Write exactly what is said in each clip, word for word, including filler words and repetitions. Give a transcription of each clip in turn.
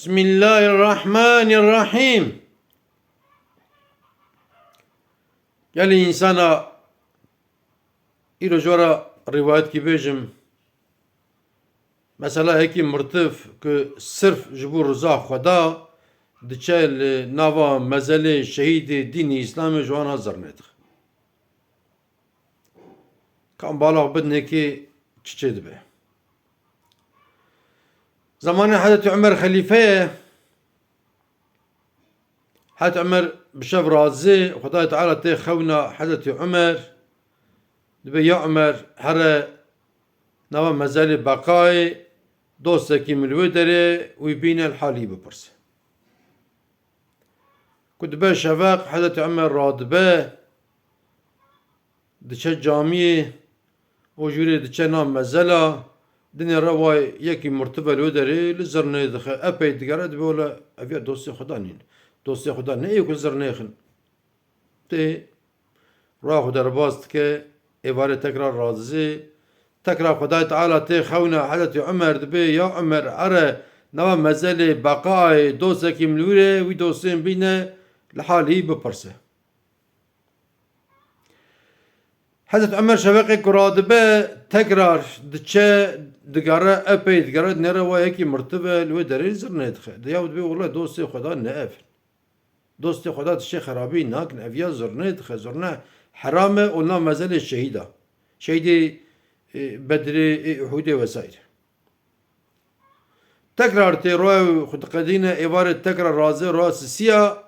Bismillahirrahmanirrahim. Gelî însana îro ji we re rîwayetkî bêjim. Mesela yekî mirtiv ku sirf ji bo riza Xweda diçe li nava mezelê şehîdê dînê Îslamê ji wana zirnê dixe. Kam balax bidinê kê çi çê dibe. Zemanê Hezretî Umer xelîfe ye. Hezretî Umer bi şev razê, Xwedayê Teala tê xewna Hezretî Umer, dibê ya Umer here nava mezelê Beqayê dostekî min li wê derê wî bîne li halî bipirse. Ku dibe şeveq, Hezretî Umer radibe, diçe camiyê û jûrê diçe nav mezela, dinê re vay yekî mirtive li wê derê li zirnê dixe, epey digere, dibê wele ev ya dostê Xweda nîn. Dostê Xweda ne ê ku zirnê xin. Tê, roya xwe derbas dike, êvarê tekrar radizê. Tekrar Xwedayê Teala tê xewna Hezretî Umer, dibê ya Umer, here nava mezelê Beqayê dostekî min li wî re, wî dostên bîne li halî bipirse. Hezret Umer şeveqê ku radibe tekrar diçe, digere, epey digere, dinêre wa yekî mirtive li wê derê zirnê dixe. Diya dibê wele dostê Xweda ne ev. Dostê Xweda tiştê xerabî nakin. Ev ya zirnê dixe. Zirne heram e û nav mezelê şehîda. Şehîdê, e, Bedrê, e, Uhudê vesaire. Tekrar tê roya xwe diqedîne, êvarê tekrar razê roya sisiya.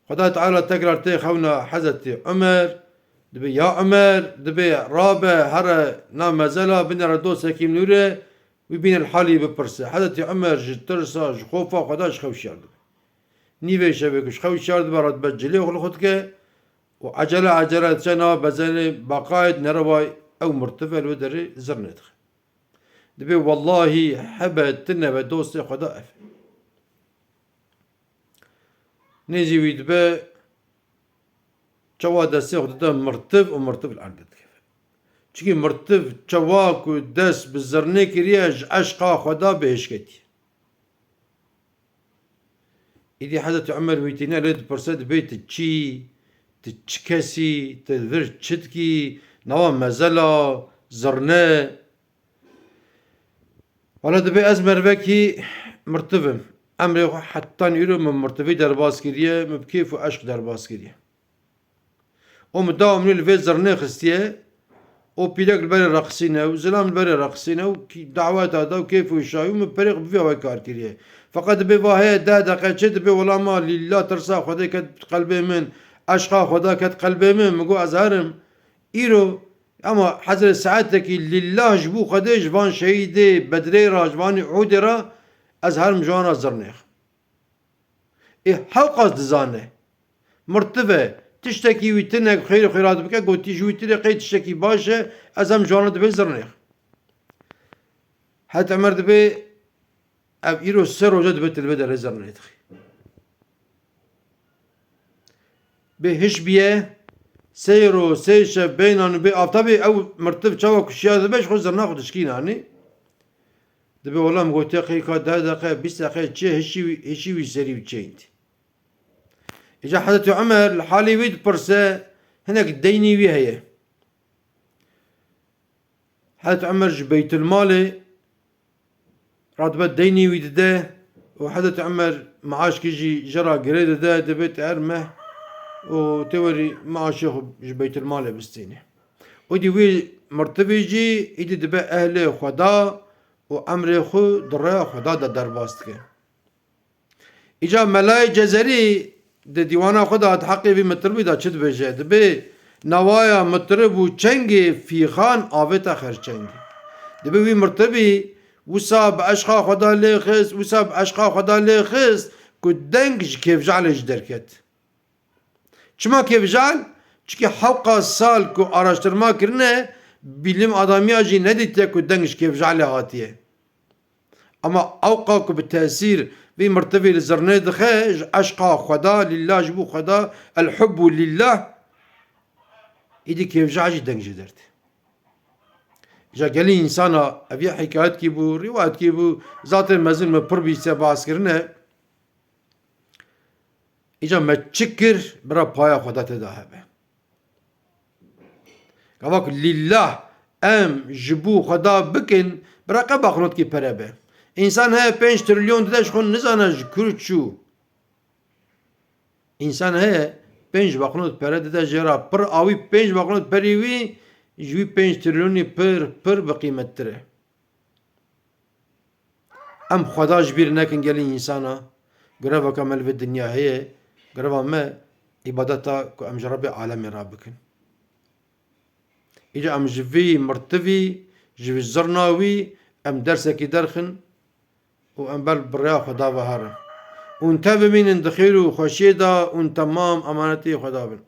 Xwedayê Teala tekrar tê xewna Hezretî Umer. Dibê ya Umer, dibê rabe here nav mezela, binêre dostekî min li wî re, wî bîne li halî bipirse. Hezretî Umer ji tirsa, ji xofa Xweda ji xew şiyar dibe. Nîvê şevê ku ji xew şiyar dibe, radibe cilê xwe li xwe dike û ecele ecele diçe nava mezelê Beqayê, dinêre vay ew mirtive li wê derê zirnê dixe. Dibê wellahî hebe tune ve dostê Xweda ev. Nêzî wî dibe çawa destê xwe dide mirtiv û mirtiv li erdê dikeve. Çikî mirtiv çawa ku dest bi zirnê kiriye ji eşqa Xweda bêhişketiye. Îdî Hezretî Umer wî tîne lê dipirse, dibê tu çî, tu çi kesî, tu vir çi dikî, nava mezela, zirne. Wala dibê ez mervekî mirtiv im. Emrê xwe hetan îro min mirtivî derbas kiriye, min bi kêf û eşq derbas kiriye. Û min da umrî li vê zirnê xistiye û pîrek li berê reqisîne û zilam li berê reqisîne û kî-, daweta da û kêf û şahî û min perê xwe bi vî awayî kar kiriye. Feqet dibê va heye deh deqe çê dibê wela ma lîla tirsa Xwedê ket qelbê min, eşqa Xweda ket qelbê min, min got ez herim. Îro, ama hezrê saetekî lîla ji bo Xwedê ji van şehîdê Bedrê re, ji van Uhudê re, ez herim ji wan re zirnêx. Ê hewqas dizane. Mirtiv e, tiştekî wî tune xêr xêrat bike, gotî ji wî tune qey tiştekî baş e, ez hem ji wan re dibê zirnêx. Het Emer dibê, ev îro sê roje dibê tu li vê derê zirnê dixî. Bê hiş biye, sê ro, sê şev bêynan û bê aftabê ew mirtiv çawa ku şiya dibe ji xwe zirna xwe dişkînanî. Dibê wela min gotiye qey ka deh deqe, bîst deqe çê hişî wî, hişî wî serî û çêyî dî. Îca Hezretî Umer li halê wî dipirse, hinek deynî wî heye. Hezretî Umer ji Beytulmalê radibe deynî wî dide û Hezretî Umer maaşkî jî ji ra girê dide, dibê tu her meh û tê werî maaşê xwe ji Beytulmalê bistînî. Û dî wî mirtivî jî îdî dibe ehlê Xweda û emrê xwe di rêya Xweda de derbas dike. Îca Melayê Cezerî di dîwana xwe de di heqê vî mitiribî de çi dibêje? Dibê, nawaya mitirib û çengê fîxan avête xerçengê. Dibê wî mitiribî wisa bi eşqa Xweda lê xist, wisa bi eşqa Xweda lê xist ku deng ji kêfjalê jî derket. Çima kêfjal? Çikî hewqa sal ku araştirma kirine, bîlim adamiya jî nedîtiye ku deng ji kêfjalê hatiye. Ema ewqa ku bi tesîr vî mirtivî li zirnê dixe, ji eşqa Xweda, lîllah, ji bo Xweda, el-hubbu lîllah, îdî kêfja jî deng jê derdê. Îca gelî însana ev yê hikayetkî bû, rîwayetkî bû, zatên mezin me pir bî se bahs kirine. Îca me çi kir, bira paya Xweda tê de hebe. Gava ku lillah em ji bo Xweda bikin, bira qe baxnotkî pere be. Însan heye pênc trilyon dide ji xwe nizane ji kur çû. Însan heye pênc baxnot pere dide jê re pir awî pênc baxnot perî wî ji wî pênc trilyonî pir, pir bi qîmettir e. Em Xweda ji bîr nekin gelî însana. Greveke me li vê dinya heye. Greva me îbadeta ku em ji Rebbê alemê re bikin. Îca em ji vî mirtivî, ji vî zirna wî em dersekî derxin û em ber bi rêya Xweda ve herin. Hûn tevimînin di xêr û xweşiyê de hûn temam emanetî Xweda bin.